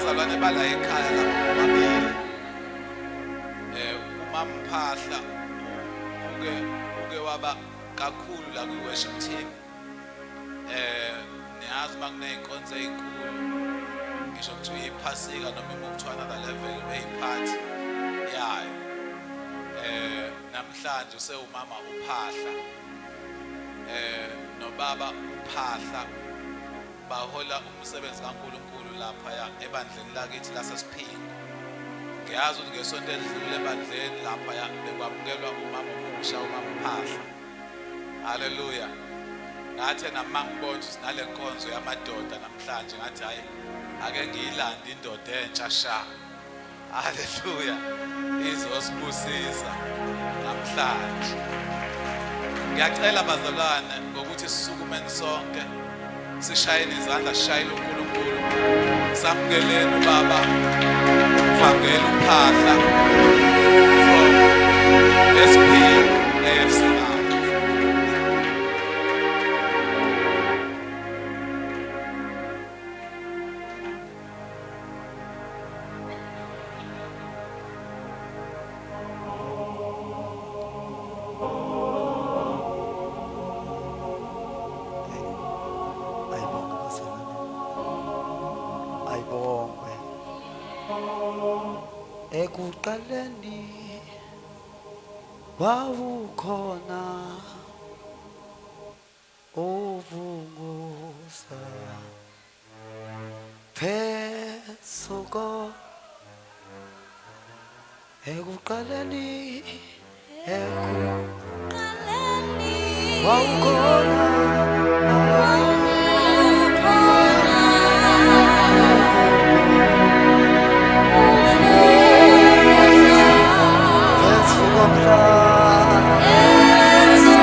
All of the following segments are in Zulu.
Abazalwane bala ekhaya labo bobabili. UMamphahla uke waba kakhulu la kwi worship team. Niyazi makuney'nkonzo ey'nkulu ngisho kuthiwa iphasika noma imove to another level beyiphathi yayo. Namhlanje usewumama uPhahla nobaba uPhahla bahola umsebenzi kaNkulunkulu lapha ebandleni lakithi laseSiphingo. Ngiyazi ukuthi ngesonto elidlule ebandleni lapha bekwamukelwa umama omusha umama uPhahla. Haleluya. Ngathi nami ngibona ukuthi sinale nkonzo yamadoda namhlanje, ngathi hayi ake ngiyilande indoda entsha sha. Haleluya. Izosibusisa namhlanje. Ngiyacela bazalwane ngokuthi sisukumeni sonke sishayeni izandla sishayele uNkulunkulu, samukeleni ubaba umvangeli uPhahla from SP AFCI. Ayibongwe bazalwane. Ayibongwe. Ekuqaleni wawukhona uvunguza phezuko ekuqaleni Ekuqaleni wawukhona wawukhona uvunguza phezu komhlaba phezu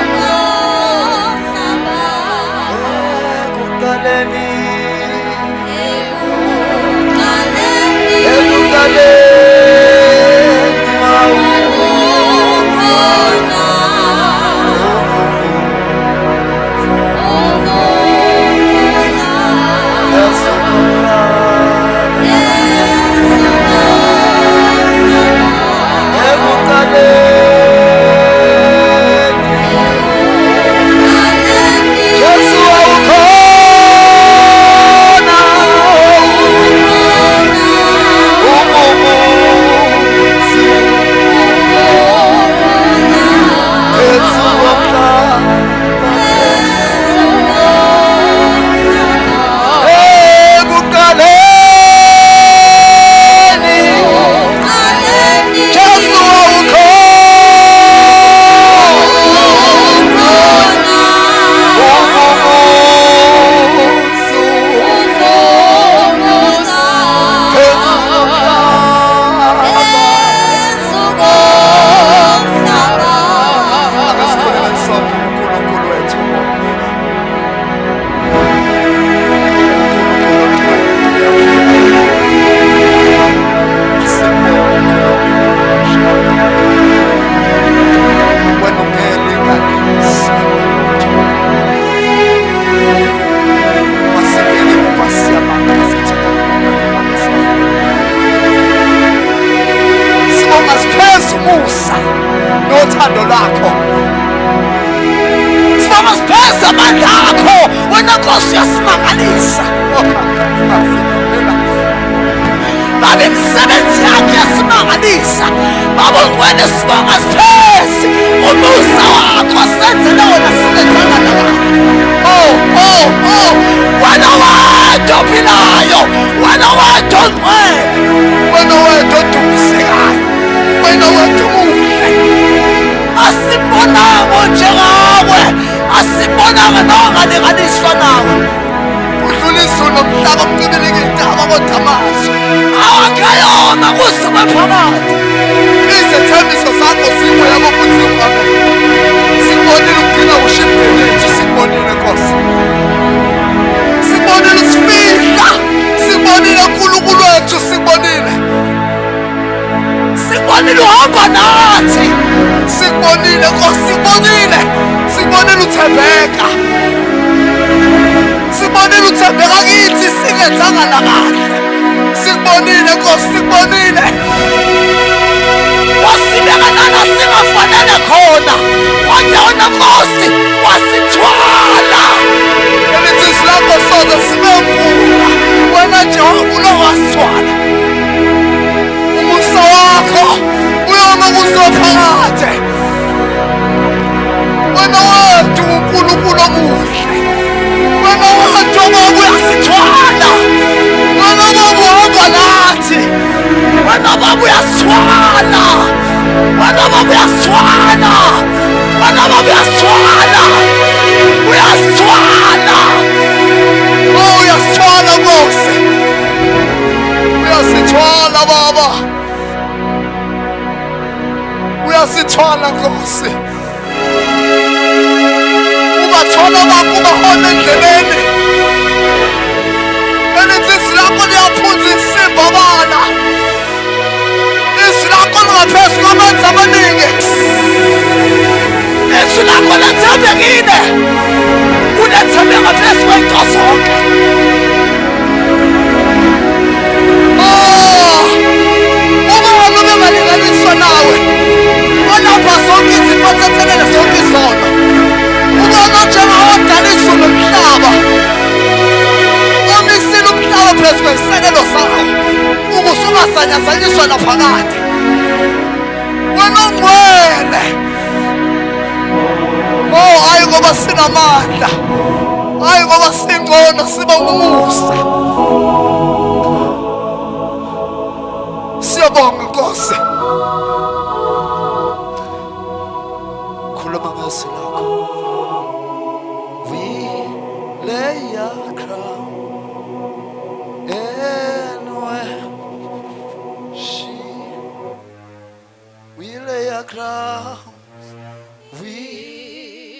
komhlaba. Ekuqaleni Ekuqaleni ekuqaleni wawukhona uvunguza phezu komhlaba phezu komhlaba. Ekuqaleni Ekuqaleni Jesu wawukhona wawukhona umubusi uvunguza phezu komhlaba phezu komhlaba. Ekuqaleni Ekuqaleni Jesu wawukhona wawukhona umubusi uvunguza phezu komhlaba phezu komhlaba. Ake sikhuleke sonke uNkulunkulu wethu ubonge. uNkulunkulu ongcwele uyaphila. Asibonge uNkulunkulu. Wena ungelinganiswe nalutho. Masibheke emuva siyabanga sithi uNkulunkulu wethu siyafuna. Sibonga sipheze umusa nothando lwakho. Sibonga sipheze amandla akho wena Nkosi uyasimangalisa. Baba imisebenzi yakho iyasimangalisa. Baba ungcwele sibonga sipheze umusa wakho senzele wona singenzanga nakahle. Oh oh oh wena wedwa ophilayo, wena wedwa ongcwele, wena wedwa odumisekayo, wena wedwa omuhle. Asibonanga njengawe, asibonanga nongalinganiswa nawe. Udlula izulu nomhlaba kuncibilika intaba kodwa amazwi awakayoma kuze kwephakade. Izethembiso zakho ziyebo futhi zingu-amen. Sikubonile ukugcina kusho imindeni yethu, sikubonile Nkosi. Sikubonile usifihla, sikubonile uNkulunkulu wethu, sikubonile. Sikubonile uhamba nathi, sikubonile Nkosi, sikubonile. Sikubonile uthembeka. Sikubonile uthembeka kithi singenzanga nakahle. Sikubonile Sikubonile Nkosi, sikubonile. Wasibeka nala singafanele khona, kodwa wena Nkosi wasithwala. Elithi izwi lakho soze sibe mpunga, wena Jehova ulowasithwala. Umusa wakho uyoma kusophakade. Wena wethu uNkulunkulu omuhle, wena wethu baba uyasithwala, wena baba uhamba nathi, wena baba uyasithwala, wena baba uyasithwala, wena baba uyasithwala, uyasithwala. Oh, uyasithwala Nkosi, uyasithwala Baba, uyasithwala Nkosi. Ubathwala bakho ubahola endleleni. Elithi izwi lakho liyaphunza insimbi abala. Izwi lakho lingaphezu kwamanzi amaningi. Izwi lakho lethembekile. Ulethembe ngaphezu kwento zonke. Oh, ubani obengalinganiswa nawe? Olapha zonke izifo, athethelele zonke izono. Ubani onjengawe odala izulu nomhlaba? Omisile umhlaba phezu kwesisekelo sawo, ukuze ungazanyazanyiswa naphakade. Wena ongcwele. Oh, hayi ngoba sinamandla, hayi ngoba singcono, siba ngumusa. Siyabonga Nkosi. Khuluma ngezwi lakho. We lay our crown and worship. We lay our crowns. We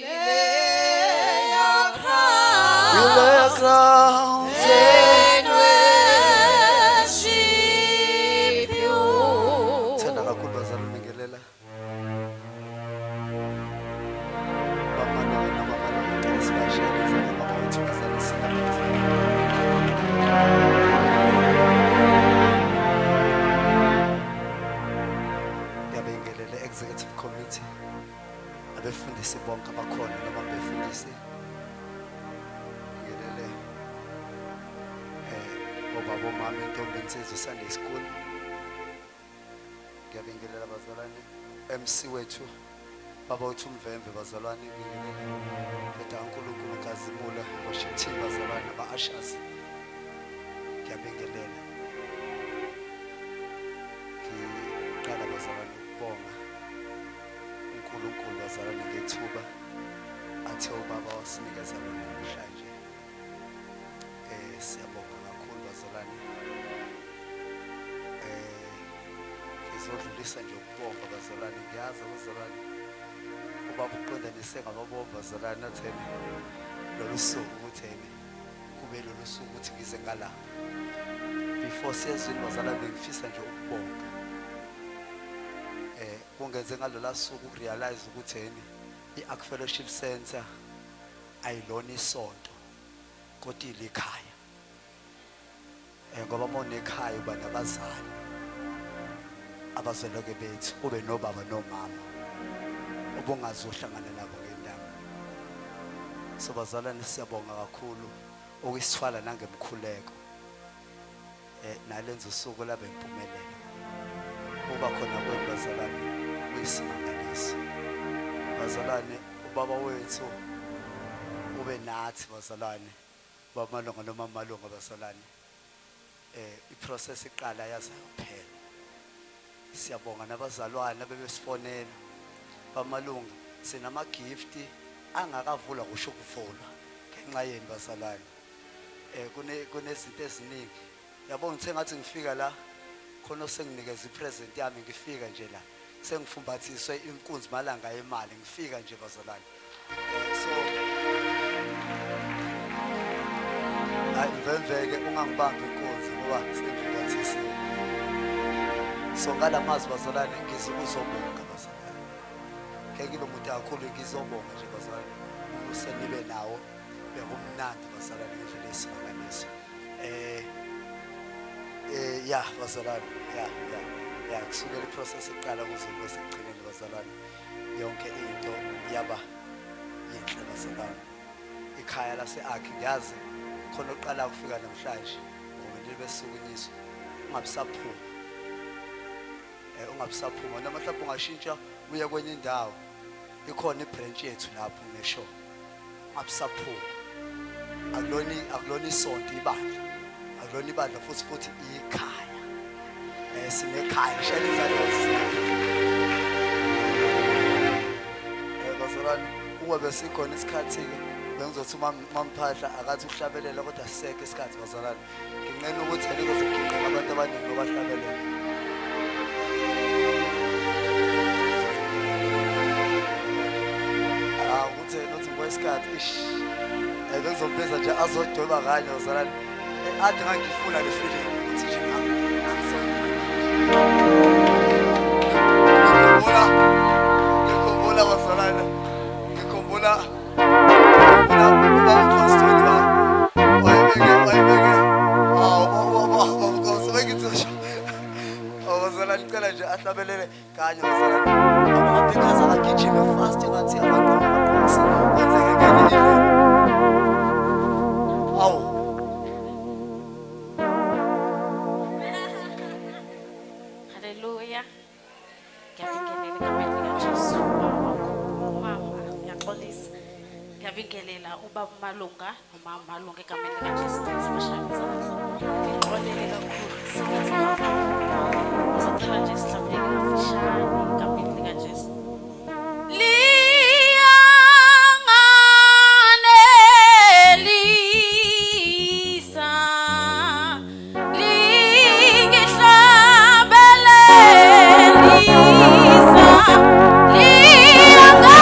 lay our we lay our crowns crowns. and worship you. Thanda kakhulu bazalwane bingelela. Bamane noma ngicela sibashele izandla baba wethu bazalwane sinapha. Ngiyabingelela executive committee, abefundisi bonke abakhona noma befundisi. Ngingelele obaba, omama, intombi, insizwa, Sunday school. Ngiyabingelela bazalwane, MC wethu baba wethu uMvemve bazalwane, ngibingelele ndoda kaNkulunkulu Nkazimula, worship team bazalwane, aba-ushers. Ngiyabingelela. Ngiqala bazalwane ukubonga uNkulunkulu bazalwane ngethuba athe ubaba wasinikeza lona namhlanje. Siyabonga kakhulu bazalwane. Ngizodlulisa nje ukubonga bazalwane. Ngiyazi bazalwane ubaba uqondanise ngababonga bazalwane atheni lolu suku ukutheni kube lolu suku ukuthi ngize ngala. Before siyezwini bazalwane, bengifisa nje ukubonga. Kungenze ngalola suku ukurealize ukuthi yini i-Ark Fellowship Center ayilona isonto kodwa ilikhaya. Ngoba uma unekhaya uba nabazali abazoloke bethu, ube nobaba nomama obungazohlangana nabo ngendaba. So bazalwane, siyabonga kakhulu ukisithwala nangemkhuleko nalenza usuku labe impumelelo. Uba khona kwenu bazalwane kuyisimangaliso. Bazalwane, ubaba wethu ube nathi bazalwane, baba Malunga noma Malunga bazalwane. I-process iqala yaze yaphela. Siyabonga nabazalwane abebesifonela bamalunga, sinama gift angakavulwa kusho ukuvulwa ngenxa yenu bazalwane. Kune kunezinto eziningi yabo. Ngithe ngathi ngifika la khona osenginikeza ipresent yami, ngifika nje la sengifumbathiswe inkunzi malanga yemali, ngifika nje bazalwane. So hayi mvemveke ungangibambi inkunzi ngoba sengifumbathisiwe. So ngalamazwi bazalwane, ngize ukuzobonga bazalwane, ngeke ngibe mude kakhulu, ngizobonga nje bazalwane umusa nibe nawo. Bekumnandi bazalwane ngendlela eyisimangaliso. Ya bazalwane, ya ya ya kusukela iprocess iqala kuze kube sekugcineni bazalwane, yonke into yaba yinhle bazalwane. Ikhaya lase-Akhi ngiyazi khona oqala ukufika namhlanje ngoba besukunyiswa ungabisaphuma ungabisaphuma noma mhlawumbe ungashintsha uye kwenye indawo ikhona ibranch yethu lapho ngisho ungabisaphuma akulona akulona isonto ibandla akulona ibandla futhi futhi ikhaya sinekhaya shayela izandla bazalwane uma besikhona isikhathi-ke bengizothi umamphahla akathi uhlabelela kodwa sisekho isikhathi bazalwane nginqena ukuthi elikoze kuginqeka abantu abaningi babahlabelela ah ukuthi yena uthi ngikwesikhathi ish bengizombiza nje azodweba kanye bazalwane ade ngangifuna le feeling ukuthi nje ngikhumbula ngikhumbula bazalwane ngikhumbula Ngicela nje ahlabelele kanye bazalwane amabhekhaza agijime fast ngathi amaqoma amaqosi kwenzeke ngenye indlela awu. Haleluya. Ngiyabingelela egameni likaJesu. Baba wakho, mama, ngiyaxolisa. Ngiyabingelela ubaba Malunga nomama Malunga egameni likaJesu. Sibashaya izandla. Ngixolele kakhulu. Singathi baba. Ngizocela nje sihlabelele kafishane egameni likaJesu. Liyanganelisa, lingihlabelelisa, liyanganelisa.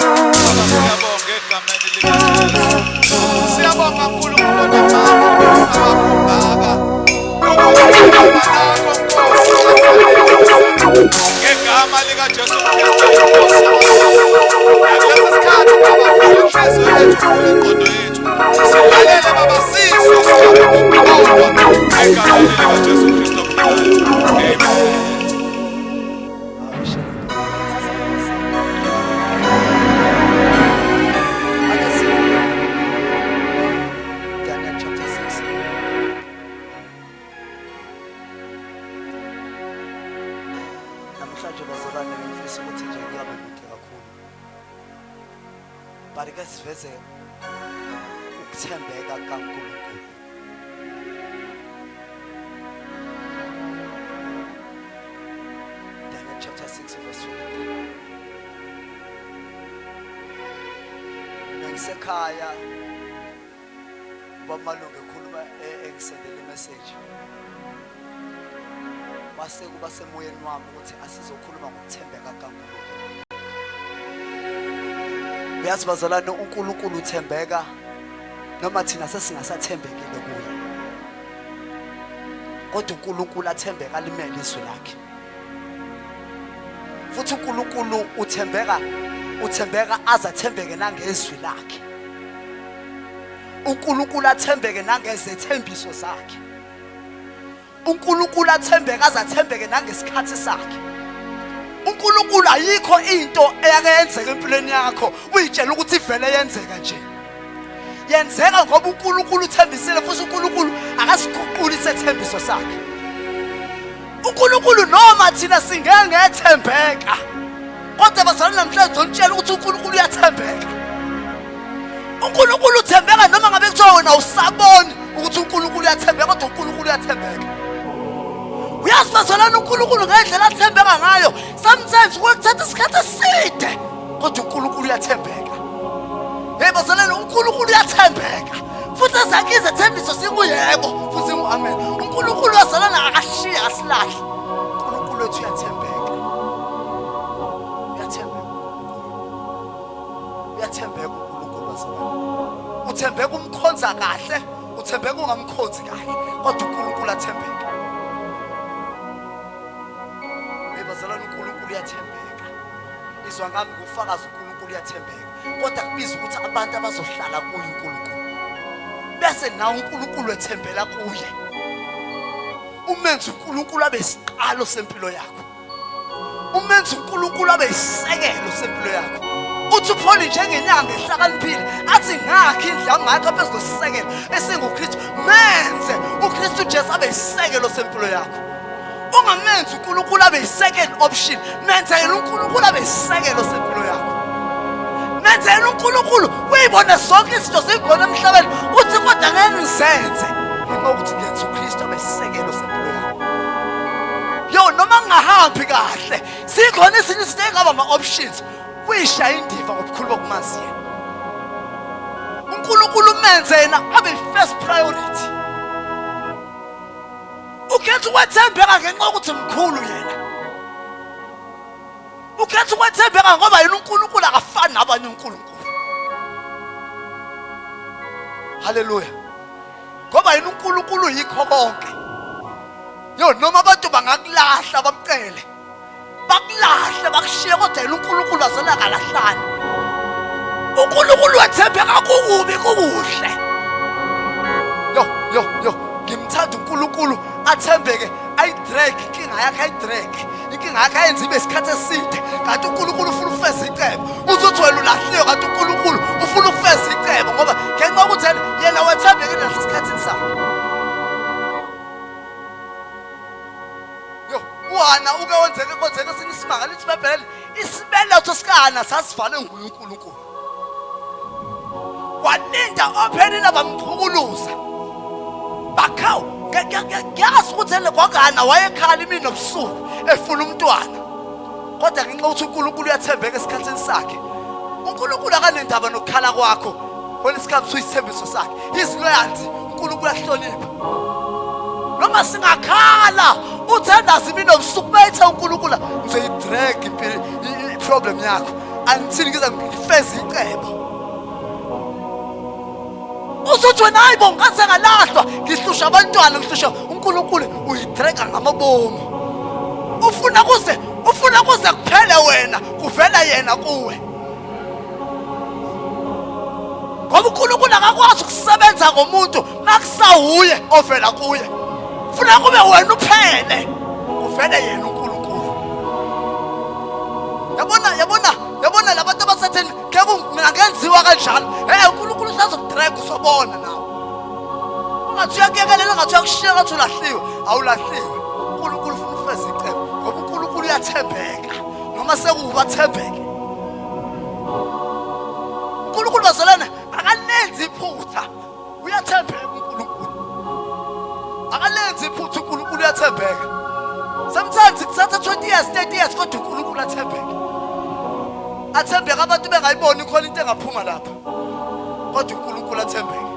Siyabonga egameni likaJesu. Siyabonga Nkulunkulu onamandla umusa wakho ungaka. Ukuthi igama lakho Nkosi ngegama likaJesu Kristu inkosi Nakulesi sikhathi Baba vula inhliziyo yethu vula ingqondo yethu. Silalele Baba sizwe sihambe ngokuqonda egameni likaJesu Kristu ophilayo. Amen. Ake sifunde Daniel chapter 6. Namhlanje bazalwane ngifisa ukuthi nje ngingabe kude kakhulu. But ke siveze ukuthembeka kaNkulunkulu. Daniel chapter 6 verse 23. Bengisekhaya ubaba Malunga ekhuluma engisendele imessage. Kwase kuba semoyeni wami ukuthi asizokhuluma ngokuthembeka kaNkulunkulu. Uyazi bazalwane uNkulunkulu uthembeka noma thina sesingasathembekile kuye. Kodwa uNkulunkulu athembeka limele izwi lakhe. Futhi uNkulunkulu uthembeka uthembeka aze athembeke nangezwi lakhe. uNkulunkulu athembeke nangezethembiso zakhe. uNkulunkulu athembeke aze athembeke nangesikhathi sakhe. uNkulunkulu ayikho into eyake yenzeka empilweni yakho uyitshela ukuthi ivele yenzeka nje. Yenzeka ngoba uNkulunkulu uthembisile futhi uNkulunkulu akasiguquli isethembiso sakhe. uNkulunkulu noma thina singeke ngethembeka kodwa bazalwane namhlanje ngizonitshela ukuthi uNkulunkulu uyathembeka. uNkulunkulu uthembeka noma ngabe kuthiwa wena usaboni ukuthi uNkulunkulu uyathembeka kodwa uNkulunkulu uyathembeka. Uyazi bazalwane uNkulunkulu ngendlela athembeka ngayo sometimes kuyothatha isikhathi eside kodwa uNkulunkulu uyathembeka. Hey bazalwane uNkulunkulu uyathembeka futhi ezakhe izethembiso singuyebo futhi singu-amen. uNkulunkulu bazalwane akashiye asilahle. uNkulunkulu wethu uyathembeka. Uyathembeka. Uyathembeka uNkulunkulu bazalwane. Uthembeka umkhonza kahle, uthembeka ungamkhonzi kahle, kodwa uNkulunkulu athembeke. Hey bazalwane uNkulunkulu uyathembeka. Izwa ngami ngufakazi uNkulunkulu uyathembeka. Kodwa kubiza ukuthi abantu abazohlala kuye uNkulunkulu. Bese nawe uNkulunkulu ethembela kuye. Umenze uNkulunkulu abe isiqalo sempilo yakho. Umenze uNkulunkulu abe isisekelo sempilo yakho. Uthi uPaul njengenyanga ehlakaniphile athi ngakhe indlu yami ngakha phezu kwesisekelo esinguKristu. Menze uKristu Jesu abe isisekelo sempilo yakho. Ungamenzi uNkulunkulu abe yi-second option. Menze yena uNkulunkulu abe isisekelo sempilo yakho. Menze yena uNkulunkulu uyibone zonke izinto zikhona emhlabeni uthi kodwa ngeke ngizenze ngenxa yokuthi ngenza uKristu abe isisekelo sempilo yakho. Yo noma ngingahambi kahle sikhona ezinye izinto engaba ama-options kuyishaya indiva ngobukhulu bokumazi yena. uNkulunkulu umenze yena abe i-first priority. Ukhetha ukwethembeka ngenxa yokuthi mkhulu yena. Ukhetha ukwethembeka ngoba yena uNkulunkulu akafani nabanye uNkulunkulu. Haleluya. Ngoba yena uNkulunkulu yikho konke. Yo noma abantu bangakulahla bamcele. Bakulahle bakushiye kodwa yena uNkulunkulu asenakalahlani. uNkulunkulu wethembeka kukubi kukuhle. Yo yo yo ngimthanda uNkulunkulu athembeke ayidrag inkinga yakhe ayidrag inkinga yakhe ayenze ibe isikhathi eside kanti uNkulunkulu ufuna ukufeza icebo uzothi wena ulahliwe kanti uNkulunkulu ufuna ukufeza icebo ngoba ngenxa yokuthi yena wethembekile nasesikhathini sakhe. Yo, uHana uke wenzeke kwenzeke esinye isimanga lithi iBhayibheli isibeletho sikaHana sasivalwe nguye uNkulunkulu. Walinda oPhenina bamchukuluza. Bakhawu ngiyazi ukuthi ele kwakana wayekhala imini nobusuku efuna umntwana. Kodwa ngenxa yokuthi uNkulunkulu uyathembeka esikhathini sakhe. uNkulunkulu akanendaba nokukhala kwakho. When it comes to isithembiso sakhe, his loyalty, uNkulunkulu ahlonipha. Noma singakhala uthandaza imini nobusuku bethe uNkulunkulu ngizoyidrag i-problem yakho until ngize ngifeze icebo. Uzothi wena hayi bo ngaze ngalahlwa ngihlusha abantwana ngihlusha uNkulunkulu uyidraga ngamabomu. Ufuna kuze ufuna kuze kuphele wena kuvela yena kuwe. Ngoba uNkulunkulu akakwazi ukusebenza ngomuntu makusawuye ovela kuye. Funa kube wena uphele kuvele yena uNkulunkulu. Yabona yabona yabona labantu abasatheni ngeke mina ngenziwa kanjalo. Hey uNkulunkulu usazokudrag uzobona nawe. Ungathi uyakuyekelela ungathi uyakushiya ngathi ulahliwe. Awulahliwe. uNkulunkulu ufuna ufeze icebo ngoba uNkulunkulu uyathembeka. Noma sekuba thembeke. uNkulunkulu bazalwane akalenzi iphutha. Uyathembeka uNkulunkulu. Akalenzi iphutha uNkulunkulu uyathembeka. Sometimes kuthatha 20 years, 30 years kodwa uNkulunkulu athembeke. Athembeke abantu bengayiboni khona into engaphuma lapha. Kodwa uNkulunkulu athembeke.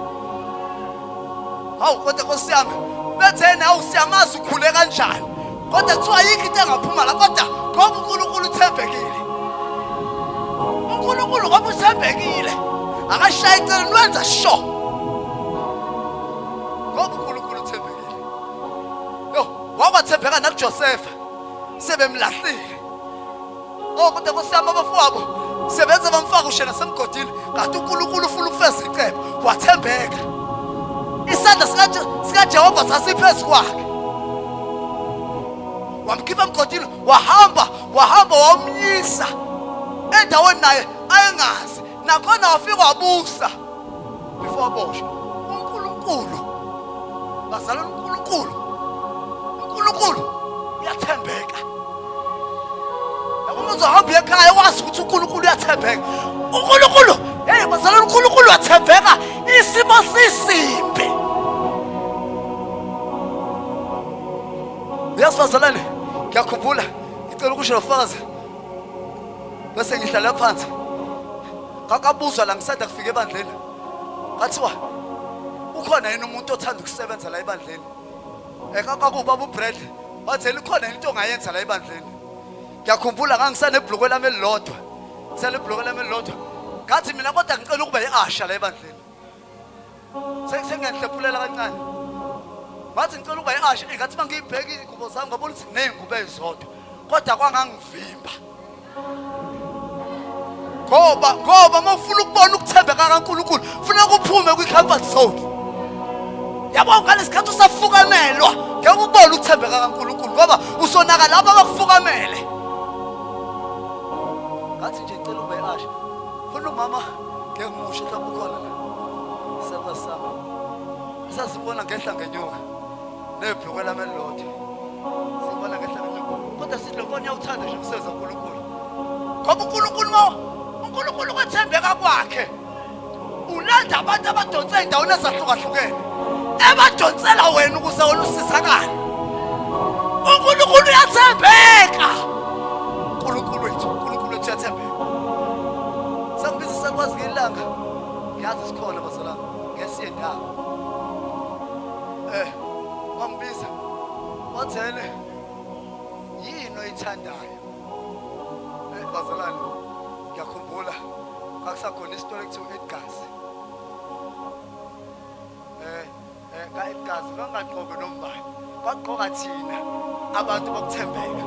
Hawu kodwa Nkosi yami bethena hawu siyamazi ukhule kanjani. Kodwa kuthiwa ayikho into engaphuma la kodwa ngoba uNkulunkulu uthembekile. uNkulunkulu ngoba uthembekile akashayi icele wenza sure. Ngoba uNkulunkulu uthembekile. Wakwathembeka nakuJosefa sebemlahlile. Oh kodwa Nkosi yami abafowabo sebenza bamfaka ushena semgodini kanti uNkulunkulu ufuna ukufeza icebo. Wathembeka. Isandla sikaJehova sasiphezu kwakhe. Wamkhipha emgodini wahamba wahamba wamyisa endaweni naye ayengazi nakhona wafika wabusa before aboshwa. UNkulunkulu bazalwane, uNkulunkulu uNkulunkulu uyathembeka. Yabo uma uzohamba uye ekhaya wazi ukuthi uNkulunkulu uyathembeka. uNkulunkulu hey bazalwane, uNkulunkulu uyathembeka isimo sisimbi. Uyazi bazalwane, ngiyakhumbula ngicela ukusho lo fakazi bese ngihlala phansi. Ngakabuzwa la ngisanda kufika ebandleni. Ngathiwa ukhona yini umuntu othanda ukusebenza la ebandleni? Ekakakubaba uBradley wathi likhona into ongayenza la ebandleni. Ngiyakhumbula ngangisanebhlukwe lami elilodwa. Ngisanebhlukwe lami elilodwa. Ngathi mina kodwa ngicela ukuba i-asha la ebandleni. Sengiyahlephulela kancane. Ngathi ngicela ukuba i-asha, ngathi mangiyibheka izingubo zami ngabona ukuthi ney'ngubo ey'zodwa. Kodwa kwangangivimba. Ngoba ngoba uma ufuna ukubona ukuthembeka kaNkulunkulu funeka uphume kwi-comfort zone. Yabo ngalesikhathi usafukamelwa ngeke ukubone ukuthembeka kaNkulunkulu ngoba usonaka laba abakufukamele. Ngathi nje ngicela ube asha. Khona umama ngeke ngimusho mhlawumbe ukhona la. Isandla sami. Sasibona ngehla ngenyuka. Nebhlukwe lami elilodwa. Sibona ngehla ngenyuka. Kodwa sithi lo mfana uyawuthanda nje umsebenzi kaNkulunkulu. Ngoba uNkulunkulu ma uNkulunkulu kwethembeka kwakhe ulanda abantu abadonsa ey'ndaweni ezahlukahlukene ebadonsela wena ukuze wena usizakale. uNkulunkulu uyathembeka. uNkulunkulu wethu, uNkulunkulu wethu uyathembeka. Sangibiza sakwazi ngelanga. Ngiyazi sikhona bazalwane ngesiye ndawo. Eh, wangibiza wathele yini oyithandayo? Eh bazalwane, ngiyakhumbula kwakusakhona isitolo ekuthiwa Edgars. Eh eh ka Edgars kwangagqoki nombani. Kwagqoka thina abantu bokuthembeka.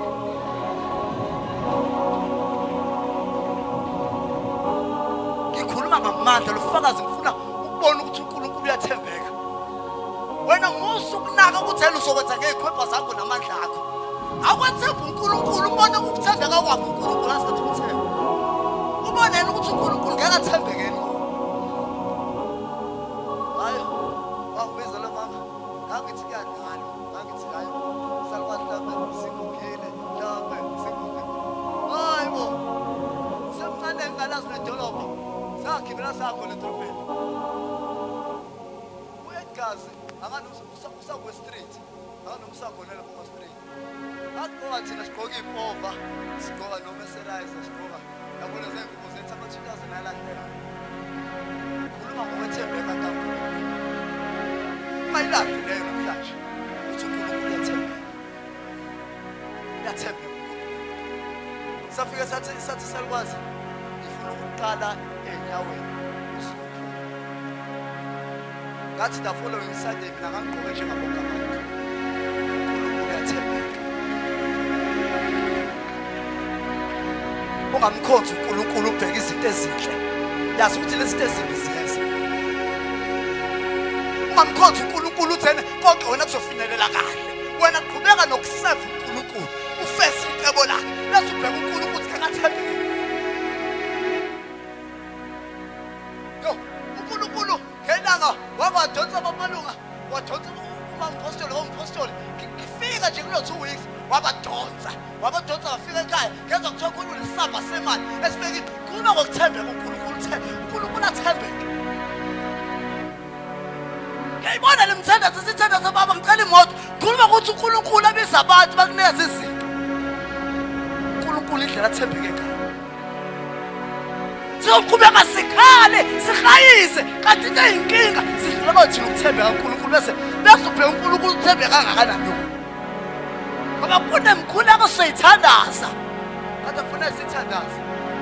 Ngikhuluma ngamandla lofakazi ngifuna ukubona ukuthi uNkulunkulu uyathembeka. Wena musa ukunaka ukuthi yena uzokwenza ngey'khwepha zakho namandla akho. Akwethemba uNkulunkulu ubone ukuthembeka kwakhe uNkulunkulu asikhathi ukuthemba. Ubone yena ukuthi uNkulunkulu ngeke athembeke yini kuwe. Hayi, wangibiza lo mama. Ngangithi kuyadlalwa, ngangithi hayi salukwazi mhlawumbe sigugile, mhlawumbe sigugile. Hayi bo. Semncane ngingalazi nedolobha. Sagibela sakhona edolobheni. U-Edgars usakwe-street akanomusakhona lapho kwa-street. Bagqoka thina sigqoka iy'pova, sigqoka nomeserayisa, sigqoka yabona zey'ngubo zethu ama-2000 alahleka. Khuluma ngokwethembeka kaNkulunkulu. Ungayilahli leyo namhlanje ukuthi uNkulunkulu uyathembeka. Uyathembeka uNkulunkulu. Safike sathi sathi salukwazi ngifuna ukuqala ey'nyaweni usukuphuma. Ngathi the following Sunday mina ngangigqoke njengabonke abantu. uNkulunkulu uyathembeka. Ungamkhonzi uNkulunkulu ubheke izinto ezinhle. Yazi ukuthi lezi zinto ezimbi ziyeza. Ungamkhonzi uNkulunkulu uthene konke wena kuzofinyelela kahle. Wena qhubeka nokuseva uNkulunkulu, ufeze icebo lakhe. Bese ubheka uNkulunkulu ukuthi akathembeke. Yo, uNkulunkulu ngelanga wakwadonsa abamalunga wadonsa umamphostoli womphostoli ngifika nje kulo 2 weeks wabadonsa wabadonsa wafika ekhaya ngezwa kuthiwa khona unesamba semali esibekile. Khuluma ngokuthembeka uNkulunkulu, uNkulunkulu athembeke. Ngiyayibona le mthandazo sithandaza baba ngicela imoto. Khuluma ukuthi uNkulunkulu abiza abantu bakunikeza izinto. uNkulunkulu indlela athembeke ngayo. Siyoqhubeka sikhale sihayize kanti into eyinkinga sidlula thina ukuthembeka kuNkulunkulu bese bese ubheka uNkulunkulu uthembeka kangakanani. Ngoba kunemkhuleko siyithandaza. Kanti afuna sithandaze.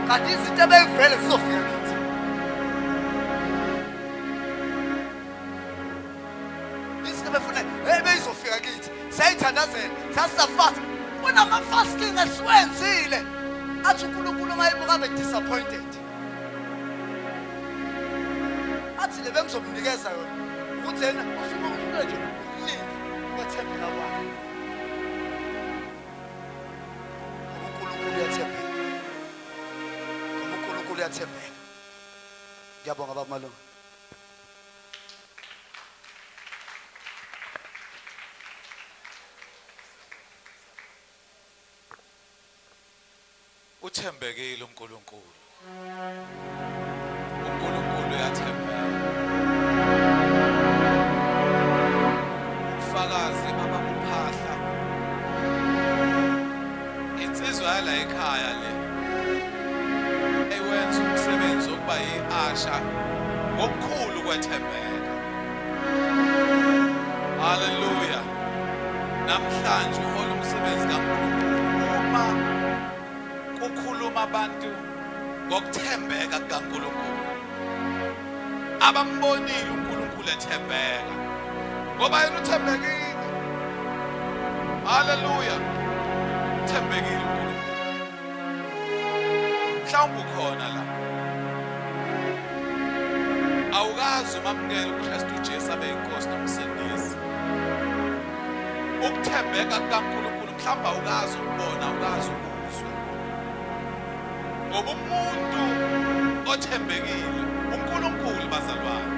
Kanti izinto ebeyivele zizofika kithi. Izinto ebefuna ebeyizofika kithi. Siyayithandazela. That's a fast. Kunama-fasting esiwenzile athi uNkulunkulu uma ebuka abe disappointed. Athi le bengizomnikeza yona ukuthi yena usuke ufuna nje ukulinda ukwethembeka kwakhe. Ngoba uNkulunkulu uyathembeka. Ngoba uNkulunkulu uyathembeka. Ngiyabonga baba Malunga. Uthembekile uNkulunkulu. uNkulunkulu uyathembeka. Ubufakazi baba uPhahla. Insizwa yala ekhaya le ewenza umsebenzi wokuba yi-asha ngokukhulu kwethembeka. Haleluya. Namhlanje uhola umsebenzi kaNkulunkulu uma kukhuluma abantu ngokuthembeka kukaNkulunkulu. Abambonile uNkulunkulu ethembeka ngoba yena uthembekile. Haleluya. Uthembekile uNkulunkulu. Mhlawumbe ukhona la awukazi umamukele uKristu Jesu abe inkosi nomsindisi. Ukuthembeka kukaNkulunkulu mhlawumbe awukazi ukubona, awukazi ukuzwa. Ngoba umuntu othembekile uNkulunkulu bazalwane.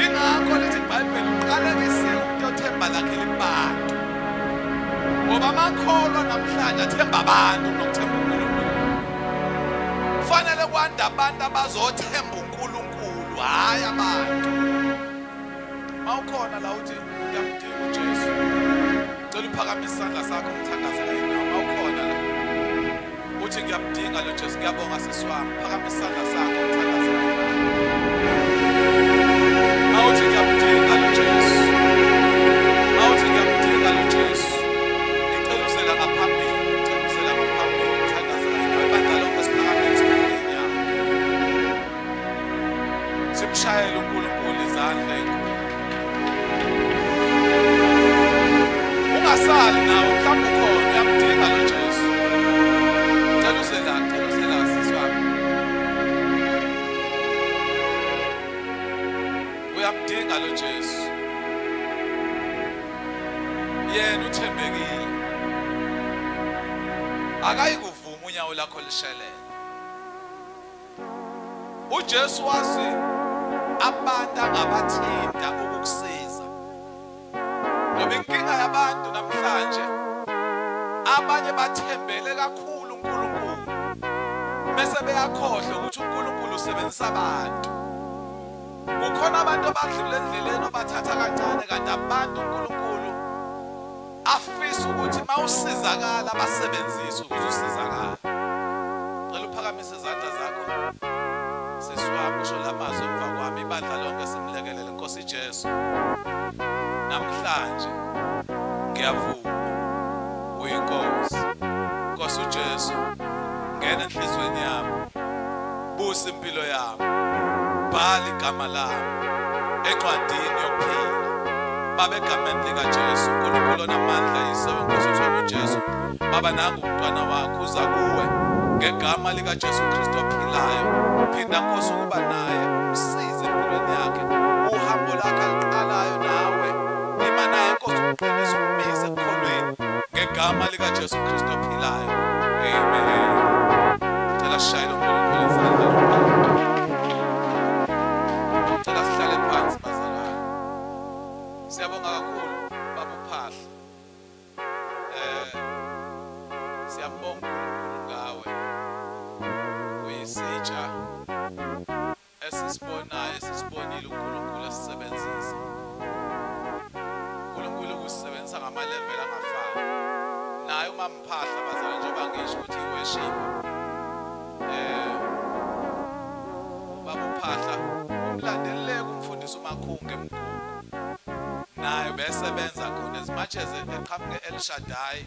Ingakho lithi iBhayibheli uqalekisiwe umuntu othemba lakhe libantu. Ngoba amakholwa namhlanje athemba abantu kunokuthemba uNkulunkulu. Kufanele kwande abantu abazothemba uNkulunkulu, hhayi abantu. Mawukhona la uthi ngiyamdinga uJesu, cela uphakamise isandla sakho ngithandaze kanye nawe. Mawukhona la uthi ngiyamdinga lo Jesu, ngiyabonga sisi wami, phakamisa isandla sakho ngithandaze kanye nawe. Mawuthi ngiyamdinga lo Jesu, mawuthi ngiyamdinga lo Jesu, ngicela uze la ngaphambili, ngicela uze la ngaphambili ngithandaze kanye nawe. Ibandla lonke siphakamile sime ngeenyawo, simshayele uNkulunkulu izandla enkulu. Ungasali nawe, mhlawumbe ukhona uyamdinga lo Jesu. Cela uze la, cela uze la sisi wami. Uyamdinga lo Jesu. Yena uthembekile. Akayikuvuma unyawo lakho lishelele. uJesu wazi abantu angabathinta ukukusiza. Ngoba inkinga yabantu namhlanje, abanye bathembele kakhulu uNkulunkulu bese beyakhohlwa ukuthi uNkulunkulu usebenzisa abantu. Kukhona abantu abadlula endleleni obathatha kancane, kanti abantu uNkulunkulu afisa ukuthi mawusizakala basebenzise ukuze usizakale. Cela uphakamise izandla zakho sisi wami, usho lamazwi emva kwami. Ibandla lonke simlekelele. Nkosi Jesu, namhlanje ngiyavuma uyinkosi. Nkosi uJesu, ngena enhliziyweni yami, busa impilo yami, bhala igama lami encwadini yokuphila. Baba, egameni likaJesu, uNkulunkulu onamandla, Yise wenkosi uthola uJesu, Baba, nangu umntwana wakho uza kuwe ngegama likaJesu Kristu ophilayo. Phinda Nkosi ukuba naye, umsize empilweni yakhe, uhambo lakhe aliqalayo nawe ima naye Nkosi, umqinise, ummise ekukholweni ngegama likaJesu Kristu ophilayo. Amen. Cela sishayele uNkulunkulu izandla. Cela sihlale phansi bazalwane. Siyabonga kakhulu baba uPhahla. Siyabonga uNkulunkulu ngawe. Uyisitsha esisibonayo, esisibonile uNkulunkulu esisebenzisa. uNkulunkulu ukusebenzisa ngama-level angafani. Naye uma Mphahla bazalwane, njengoba ngisho ukuthi i-worship, ubaba uPhahla umlandeleleke umfundisi uMakhunga eMgugu, naye besebenza khona as much as eqhamuke El Shaddai,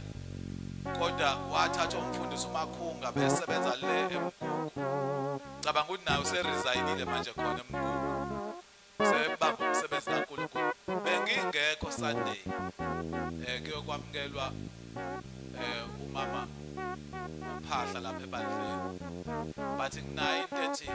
kodwa wathatha umfundisi uMakhunga besebenza le eMgugu. Cabanga ukuthi naye useresignile manje khona eMgugu, sebamba umsebenzi kaNkulunkulu. Ngingekho Sunday, kuyokwamukelwa umama uPhahla lapha ebandleni, but nginayo into ethi